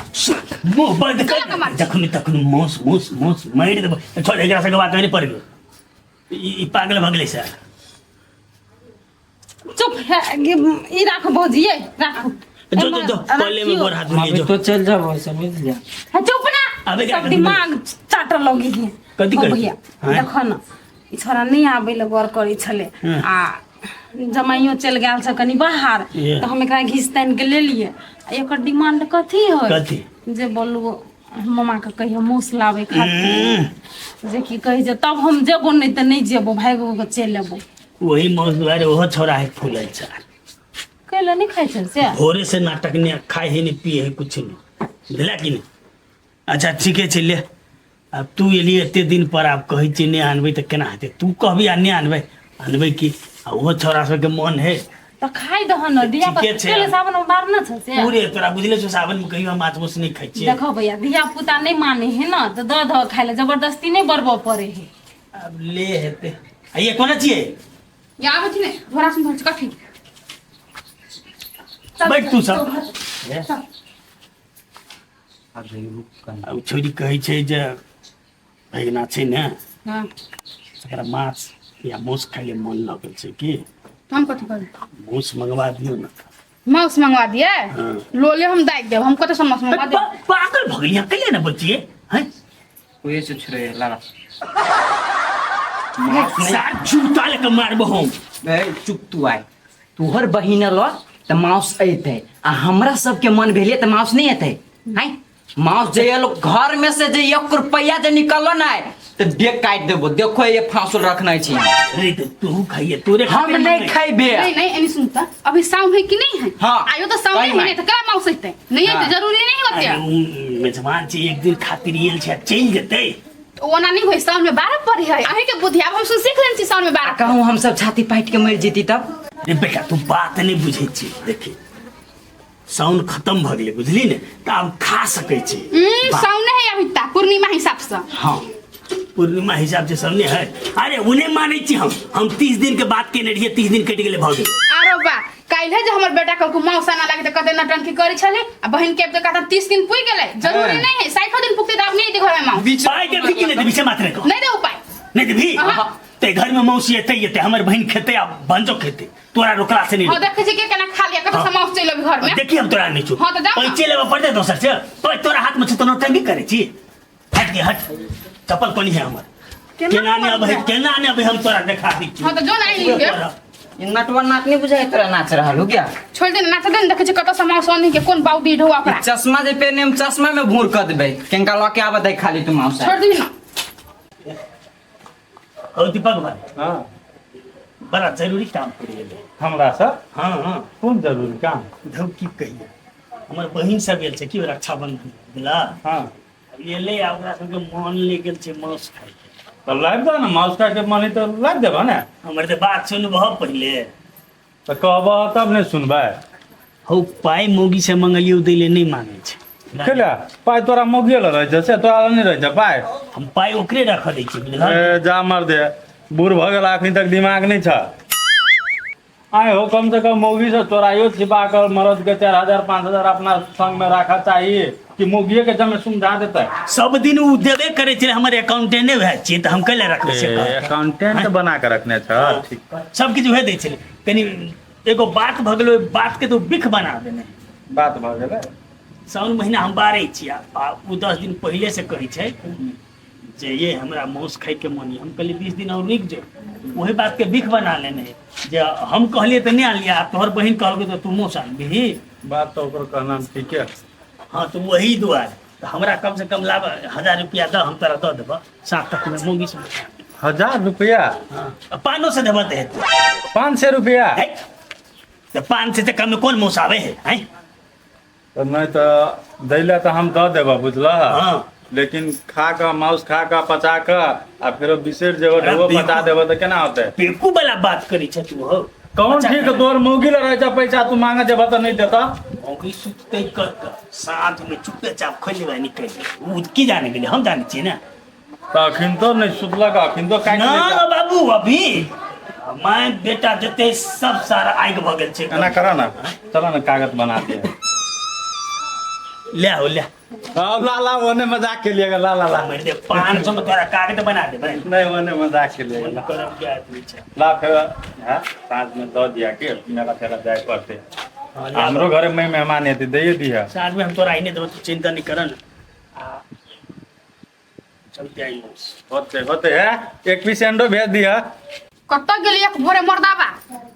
मुँह बंद कर, जखन तखन मौस मौस मौस मारि देबै। छोड़, एकरा सबके बात नहि पड़ियौ, ई पागल भऽ गेलै सर। चुप है, ई राखो भौजी, ये राखो। जो जो जो पहले में गोर हाथ धो लिए जो। तो चल जाओ समझ लिया। हाँ, चुप ना। अबे क्या सब दिमाग चाटल लगी है। कथी ओ करै? भैया हाँ? देखो ना, ई छोरा नहीं आबै ले गौर करै छलै हाँ। आ जमाइयो चलि गेल छै कनी बाहर, ये। तऽ हम एकरा घीच तानि के लेलियै। आ एकर डिमांड कथी है? कथी? जे बोलू मामा के कहियो मूस लाबै खातिर, जे की कहै छै तब हम जेबो, नहीं तऽ नहीं जेबो, भागि के चलि एबो। वही मौस दुआरे ओहो छोरा है फूलल छै। कैला नहीं खाइ छै से? भोरे से नाटक नहीं, खाए है नहीं, पिए है, कुछ नहीं, बुझला कि नहीं? अच्छा ठीके छै, ले आब तू एलियै एते दिन पर, आब कहै छियै नहि आनबै तऽ केना हेतै? तू कहबी आ नहि आनबै, आनबै की? आ ओहो छौड़ा सबके मन है तऽ खाइ दह न धिया ठीके छै। पुता सावन में बार न छै से। पूरे तोरा बुझले छौ, सावन में कहियो हम माछ मांस नहीं खाइ छियै। देखो भैया, धिया पुता नहीं माने है ना तऽ दऽ दह खाइ ले, जबरदस्ती नहीं बरबऽ पड़े है। आब ले हेतै। आ ये कोना छियै? या आबै छी ने झोरा सुन धर कथी। बैठ तू सब। आ उ छोरी कहै छै जे भैगना छै ने, हाँ, एकरा माछ या मांस खाइ ले मन लगल छै की। तो हम कथी करू? मांस मंगवा दियौ ने। माउस मंगवा दिए? हाँ। लोले हम दागि देब, हम कतऽ से माउस मंगवा देब? पागल भऽ गेलियै, कैले ने बचिए हैं? ओहे से छुरे लगा। सार जूता लेके मारबो हम। ए चुप तू, आय तोहर बहिन ल त माउस अयतै, आ हमरा सबके मन भेलै त माउस नहीं एतै। आय माउस जे एलो घर में से जे एक रुपया जे निकललो ना त डेग काटि देबो। देखो ये फांसुल रखने छी। अरे तो तू खाइए, तोरे हम खातिर नहीं मंगै। खैबे। नहीं नहीं, एनी सुन त अभी साउन है कि नहीं है? हाँ। आयो तो साउन कही है नहीं माय। त करा माउस एतै? नहीं एतै, हाँ। जरूरी नहीं होते। अरे उ मेजबान छै, एक दिन खातिर आयल छै, चलि जेतै। तो ओना नहीं होय, साउन में 12 पड़े है। अहीं के बुद्धि आब हम सुन सीख लेने छी साउन में 12। कहूँ हम सब छाती पाटि के मरि जेती तब? रे बेटा तू बात नहीं बुझै छी, देखी साउन खत्म भऽ गेलै बुझली ने, तऽ आब खा सकै छी। साउन है अभी ता पूर्णिमा हिसाब से। हाँ पूर्णिमा हिसाब से सब नहीं है। अरे उन्हें मानै छी हम 30 दिन के बाद केने रहियै, 30 दिन कटि गेलै भऽ गेलै। आरो बा काल्हे जे हमर बेटा कहलको मौसा ना लागे त कते नटंकी करै छलै, आ बहिन के आबि के कहता 30 दिन पुइ गेलै। जरूरी नहीं है 60 दिन पुगते त आब नहीं एतै घर में माउस। पाइ देबही कि नहीं देबही से मात्र कह। नहीं दे उपाय। नहीं देबही? अहाँ। ते घर में मौसी एतै एतै, हमर बहिन खेतै आ भंजो खेतै, तोरा रोकला से नहीं। हां देखै छी के केना खा लिया, कतौ से माउस चलि अबी घर में। देखी हम तोरा नहीं छु। हाँ, तऽ जाउ ना। पैसे लेबऽ पड़तै दोसर से, पर तोरा हाथ में छै तो नौटंकी करै छी। हट गे हट, चप्पल कोनी है हमर। केना ने अबै, केना ने अबै, हम तोरा देखा दै छी। हां तऽ जो ना आनि के। ई नटवा नाच नहीं बुझाइ तोरा नाच रहल हो क्या? छोड़ दे नाच दे, देखै छी कतौ से माउस आनि के कोन बाउडी ढौआ ओकरा। चश्मा जे पेने हम चश्मा में भूर क देबै, केनका लऽ के आबऽ दै खाली तू माउस। छोड़ दे ना। ओ दीपक भाई। हाँ। बड़ा जरूरी काम पड़ि गेलै हमरा से? हाँ हाँ। कोन जरूरी काम? धौ की कहिए, हमर बहिन सब गेल छै की रक्षाबंधन बुझला। हाँ। अब एलै आ ओकरा सबके मन लागि गेल छै मांस खाइके। तऽ लाबि दह ने, मांस खाइके मन है तऽ लाबि देबह ने। हमर तऽ बात सुनबह पहिले। तऽ कहबह तब ने सुनबै। हौ पाइ मौगी से मंगलियौ दै ले नहि मांगै छै। केला पाइ तोरा मौगिए लग रहै छौ से तोरा लग नहि रहै छौ पाइ? हम पाइ ओकरे रखऽ दै छियै बुझलहक। ए जा मर दे, बूढ़ भऽ गेला अखनी तक दिमाग नहि छ। आइ हो कम से कम मौगी से चोराइयो छिपा कर मरद के 4000 5000 अपना संग में राखा चाहिए कि मौगिए के जमे समझा देतै। सब दिन उ देबे करै छलै, हमर अकाउंटेंटे भए छियै तऽ हम कैले रखबै से कह। अकाउंटेंट बना के रखने छ, ठीक। सब किछु उहे दै छलै। कनि एगो बात भऽ गेलै, ओहि बात के तो बिख बना देने। बात भऽ गेलै। साउन महीना हम बारै छी आ उ 10 दिन पहिले से कहै छै जे ये हमरा मांस खाइके मन यऽ। हम कहलियै 20 दिन और रुकि जो, वही बात के बिख बना लेने है जे हम कहलियै तऽ नहि आनलियै, आ तोहर बहिन कहलकै तऽ तू मांस आनबिही। बात तऽ ओकर कहना ठीके है। हाँ तो वही दुआरे तऽ हमरा कम से कम लाभ 1000 रुपया दऽ हम तोरा दऽ देबऽ सात तक में मौगी से 1000 रुपया? हाँ, 500 देबऽ तऽ हेतै। 500 रुपया? है तऽ 500 से कम में कोन मौस आबै है हैं? तऽ नहि तऽ दै लए तऽ हम दऽ देबऽ बुझलह। हाँ। लेकिन खा कऽ माउस खा कऽ पचा कऽ आ फेरो बिसरि जेबऽ अरे ढोबो बेवकूफ। पचा देबऽ तऽ केना होतै? बेवकूफ वाला बात करै छै तू हो। कौन बच्चा ठीक के- तोहर मौगी लए रहै छै पैसा तू मांगे जेबऽ तऽ नहि देतऽ। मौगी सुततै कऽ कऽ साँझ में चुपे चाप खोलि लेबै निकलि जेबै। ओ की जाने गेलै हम जानै छियै ने। तऽ अखन तो नहि सुतलक अखन तो काटि ना लै ना बाबू अभी माय बेटा जते सब सारा आगि भऽ गेल छै। एना करऽ ने चलऽ ने कागज बना दिअ। ले हो ले। हाँ, ला ला ओने मजाक के लिए ला ला ला। मर दे 500 में तोरा कागज बना देबै। नहीं ओने मजाक के लिए ला। करम के आदमी छै। ला फेर हाँ साँझ में दऽ दिया के मेला फेरा जाय पड़ते। हाँ, ले हमरो घरे में मेहमान एते दैये दिया। साँझ में हम तोरा आइने देबो तू चिंता नहीं कर न। आ, चलते आई होते होते है एक पीस अंडो भेज दिया। कतऽ गेलै एक भोरे मर्दाबा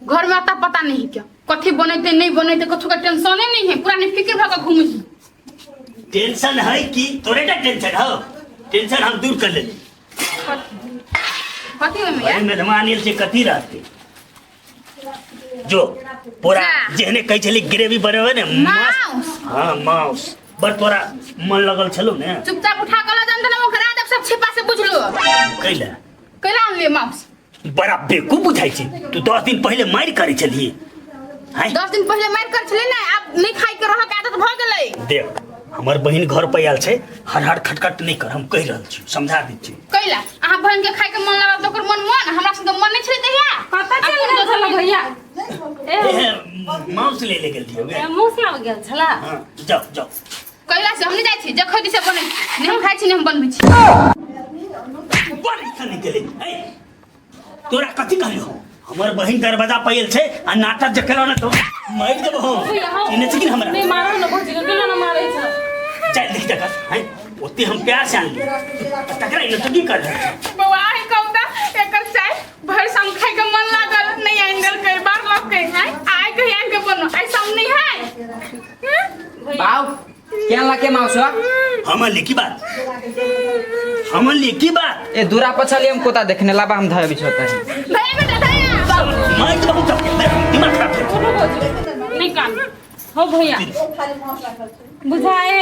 घर में अता पता नहीं क्या कथी बनैते नहीं बनैते कथू का टेंशने नहीं है पूरा नहीं फिक्र भऽ कऽ घूमै छी। टेंशन है कि तोरे टा टेंशन हो? टेंशन हम दूर कर लेली। कथी ओहिमे अरे यार? मेहमान आयल छै कथी रहते जो पूरा जा। जेहने कहै छली ग्रेवी बनेबै ने माउस। हाँ माउस बड़ तोरा मन लगल छलौ ने। चुपचाप उठा कऽ लऽ जाम तऽ ओकरा देब सब छिपा से बुझलो। कैला कैला आनलियै माउस? बड़ा बेवकूफ बुझाइ छै तू 10 दिन पहिले मारि करै छलही हैं? 10 दिन पहिले मारि करै छलै ने आब नहीं खाइ के रहऽ के आदत भऽ गेलै। देख हमर बहिन घर पर आयल छै हर हर खटखट नहीं कर हम कहि रहल छी समझा दै छी। कैला अहाँ बहिन के खाइ के मन लागल तऽ ओकर मन मन हमरा संगे मन नहीं छलै तहिया। कतऽ चलि अपन गेल छल भैया? ए, ए, माउस ले ले गेल रहियो गे। माउस लाबऽ गेल छला? हाँ, जाओ जाओ। कैला से हम नहीं जाइ छी जे खैती से बनै छी नहीं हम खाइ छी नहीं हम बनबै छी। बड़ इच्छा नहीं गेलै। ए, तोरा कथी कहलियो? हमर बहिन दरवाजा पर आयल छै आ नाटक जे केलौ ने तो मारि देबो हम। भैया, हम- चिन्है छी कि हमरा? नहीं मारो ना भौजी के केना ना मारै छ? चल देख तकर हैं ओते हम प्यार से आनली तकरा ई नौटंकी कर रहल छै। बौआ आइ कहू तऽ एकर चाय भरि शाम खाइ के मन लागल नहीं आनि देलकै बार लग के हैं आइ कहीं आनि के बनो आइ शाम नहीं है। बाऊ केन लके माउस? हमर ले की बात? हमर ले की बात? ए दूरा पर चलिए हम कोता देखने लाबा हम धरे बिछोता है। भैया बेटा भैया मारि देबो हम सबके दिमाग खराब कर। उठो भौजी नहीं कान हो भैया बुझाए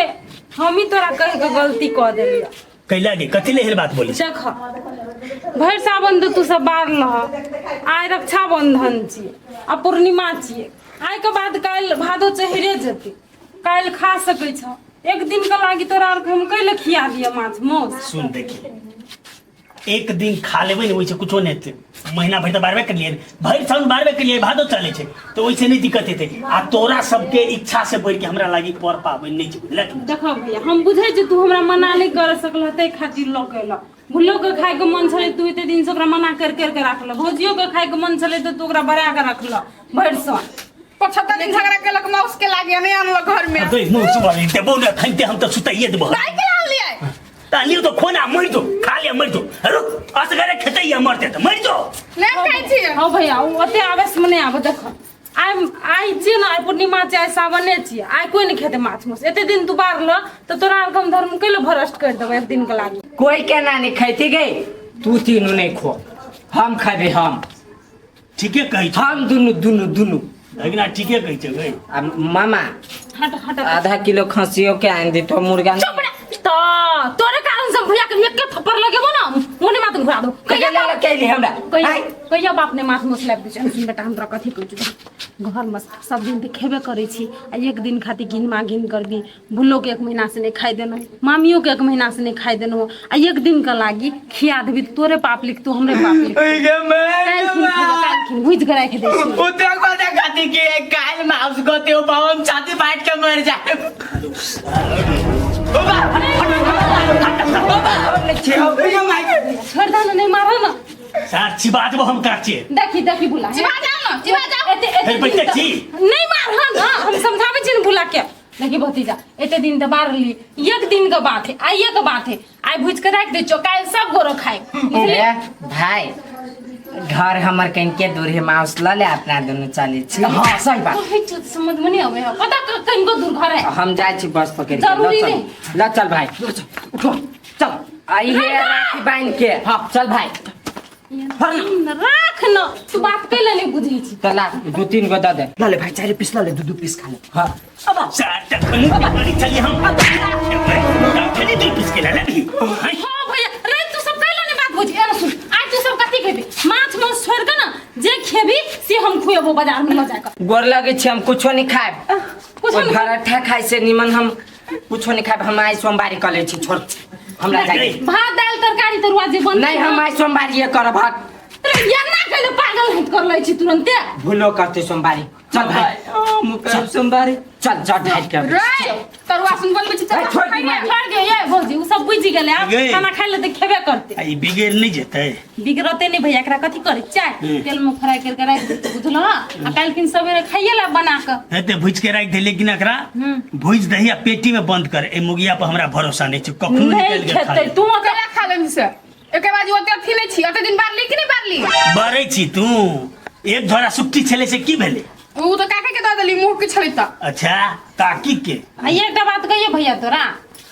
हम ही तोरा कह के गलती कऽ देलियै। कैला गे कथी ले बात बोली? देख भरि सावन तऽ तू सब बार लह आइ रक्षाबंधन छियै आ पूर्णिमा छियै आइ के बाद काल्हि भादो चढ़े जेतै काल्हि खा सकै छ एक दिन के लागी तोरा आर के हम कैले खिया दिअ माछ माउस? सुन देखी एक दिन खा लेबै ने ओहिसे कुछो नहि हेतै। महीना भरि तऽ बारबे केलियै भरि साउन बारबे केलियै भादो चलै छै तऽ ओहिसे नहि दिक्कत हेतै आ तोरा सबके इच्छा से बढ़ि के हमरा लागी पर पाबनि नहि छै बुझलक? देखो भैया हम बुझै छी तू हमरा मना नहीं कर सकल ताहि खातिर लऽ के एलऽ। भुल्लो के खाय के मन छलै तू एते दिन से ओकरा मना कर कर के राखल भौजियो के खाय के मन छलै तऽ तू ओकरा बड़ा के राखल भरि साल। 75 दिन झगड़ा केलक माउस के लागे नहीं आनलक घर में। गई मुँह सुबह देबो ने खैते हम तऽ सुताइए देबो। दाइ के आनलियै? तालियो तो खोना मर जो खा ले मर जो रुक असगरे खेतै या मरते त मर जो। नहीं खाइ छी। हौ भैया ओ ओते आवेश में नहीं आबो। देख आइ आइ छियै ने आइ पूर्णिमा छियै आइ सावने छियै आइ कोइ नहीं खेतै माछ माउस एते दिन तू बारल तऽ तोरा आरके हम धर्म कैले भ्रष्ट कर देबै एक दिन के लागी। कोई के ना नहीं खैती गई तू तीनू नहीं खो हम खाबे हम। ठीके कहै छ हम दुनू दुनू दुनू। लेकिन ठीके कहै छ गई। आ मामा हट हट आधा किलो खसियो के आन दी तो मुर्गा चुप रह त तोरे कारण से भैया के एक के थप्पड़ लगेबो ना मोने माथ घुरा दो। कहिया कहिया ला कैली हमरा? कहिया कहिया बाप ने माथ मुस लाबि दै छै। सुन बेटा हम तोरा कथी कहै छौ घर में सब दिन तऽ खेबे करै छी आ एक दिन खातिर घिन मा घिन करबी भुल्लो के एक महीना से नहीं खाइ देलहुँ मामियो के एक महीना से नहीं खाइ देलहुँ आ एक दिन के लागी खिया देबी तऽ तोरे पाप लिखतौ हमरे पाप लिखतौ। काल्हि खिन खेबै काल्हि खिन भुजि कऽ राखि दै छी। ओ देख बात खाती कि काल माउस गते ओ बाबा हम छाती फाट के मर जाए। छोड़ दे ना नहीं मारो ना। सार चिबा देबो हम काचे। देखी देखी बुला चिबा जाओ ना चिबा जाओ। एते एते हे बैठे छी। नहीं मार ना हम समझाबै छी ने बुला के। देखी भतीजा एते दिन तऽ बारली एक दिन के बात है आइए के बात है आइ भुज के राखि दै छियौ काल्हि सब गोरो खाइ बुझली? भाई घर हमर कनिके दूर है माउस ल ले अपना दुनू चलै छी। हाँ सही बात। कहै छौ तऽ समझ में नहीं आबै है पता कनिको दूर घर है। हम जाइ छी बस पकड़ के। जरूरी ल चल। नहीं। ल चल भाई। ल चल, उठो चल। आई हे राखी बांध के। हाँ। चल भाई। राख न तू बात कैले नहीं बुझै छी। त ला दू तीन गो the they. ल ले भाई 4 पीस ल ले, दू दू पीस खा ले। हाँ। अब चार मुंह के बड़ी चली हम खाली 2 पीस के ला ले। हाँ भैया रे तू सब कैले नहीं बात बुझी। अरे सुन आज तू सब कथी खेबी? माछ मांस छोड़ के ना जे खेबी से हम खुएबो बाजार में ल जाकर। गोर लगे छी हम कुछो नहीं खाएब। कुछो नहीं पराठा खाइ से निमन हम कुछो नहीं खाएब। हम आइ सोमवारी कऽ लै छी, छोड़ हमरा जाइ। भात दाल तरकारी तरुआ जे बनतै नहीं हम आइ सोमवारी ये करब। हट अरे ये ना कहले पागल हट कर लै छी तुरंते। भूलो करते सोमवारी। चल भाई हम करब सोमवारी। चल जट ढाल के रे तरुआ सुन बनबै छी ए, छोड़ खाइ दी। छोड़ दे ये भौजी उ सब बुझि गेलै आब गई। खाना खाइ ले तऽ खेबे करते। आ ई बिगड़ नहीं जेतै? बिगड़ते नहीं भैया, एकरा कथी करे चाय तेल में फ्राई करके राखि देतै बुझलह। आ काल्हि खिन सवेरे खाइए ला बना के हेते भुज के राखि दे, लेकिन एकरा भुज दही आ पेटी में बंद कर। ए मुगिया पर हमरा भरोसा नहीं छै, कखनो नहीं निकल के खा खेतै लेतै। तू ओकरा केला खा लेबही से। एकर बाद ओते अथी नहि छी, ओते दिन बारली कि नहि बारली? बारै छी तू एक झोरा सुट्टी छलै से की भेलै? उ तऽ काके के दऽ देली मुँह के छलै तऽ। अच्छा काकी के। आ एकटा बात कहियो भैया तोरा,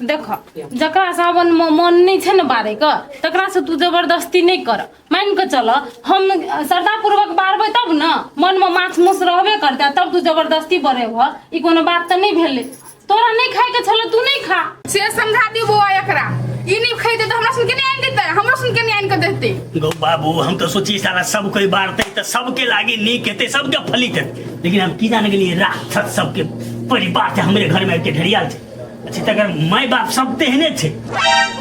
देख जकरा सावन में मन नहीं छै ने बारे के तकरा से तू जबरदस्ती नहीं कर। मान के चल हम श्रद्धापूर्वक बारबै तब न मन में माछ मूस रहबे करते तब तू जबरदस्ती बरेबह, ई कोनो बात तऽ नहीं भेलै। तोरा नहीं खाए के छलै तू नहीं खा। से समझा दियौ बौआ एकरा, ई नहीं खैतै तऽ हमरा सुन के नहीं आनि देतै, हमरो सुन के नहीं आनि के देतै। गौ बाबू हम तो सोची साला सब कोई बारतै तऽ सबके लागी नीक हेतै, सबके फलित हेतै, लेकिन हम की जाने गेलियै राक्षस सबके परिवार छै हमरे घर में आबि के ढेरियाल छै। अच्छा तकर my बाप सब तेहने छै।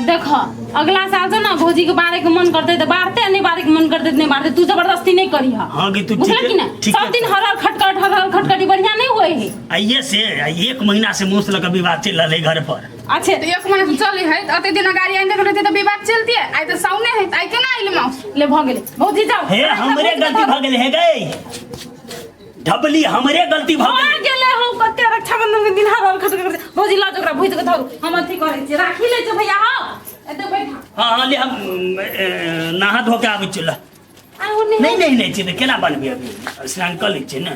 देख अगला साल से ना भौजी के बारे के मन करते तो बारते, नहीं बारे के मन करते नहीं बारते, तू जबरदस्ती नहीं करी। हाँ कि तू बुझल ठीके- कि ना? ठीके सब दिन हर हर खटखट हर हर खटखट बढ़िया नहीं होए है। आइए से 1 महीना से मुँह से लग विवाद चल रहा है घर पर। अच्छे तो 1 महीना से चले है, अते दिन गाड़ी आनि देने रहते तो विवाद चलती है। आइ तो साउने है, आइ केना आइल माउस? ले भ गेलै भौजी जाओ। हे हमरे गलती भ गेलै हे गई ढबली, हमरे गलती भ गेलै। गेलै हम कते रक्षाबंधन के दिन हर हर खटखट करते। भौजी ल ओकरा भुज के धरू, हम अथी करै छी राखी लै छी भैया। हां एते बैठा। हां हां ले हम नहा धो के आबै छी। ल नहीं नहीं नहीं छी केना बनबी, अभी स्नान कर लै छी ने।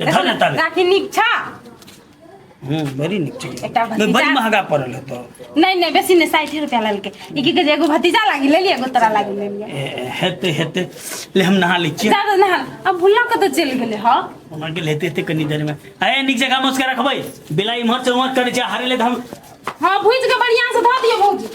धर ने तब राखी नीक छा? बड़ी नीक छै। एकटा भतीजा बड़ी महंगा पड़ल है तो। नहीं नहीं बेसी नहीं, 60 रुपया लेलकै। ई की कहै छै एगो भतीजा लागी लेलियै एगो तोरा लागी लेलियै। हेतै हेतै ले हम नहा लै छियै। जा नहा। अब भुल्ला कतऽ चलि गेलै? हँ ओना गेल हेतै हेतै कनी देर में। अरे नीक जगह मस्का रखबै, बिलाई इम्हर से उम्हर करै छै हारे ले हम। हाँ भुजि के बढ़िया से धऽ दियौ भौजी।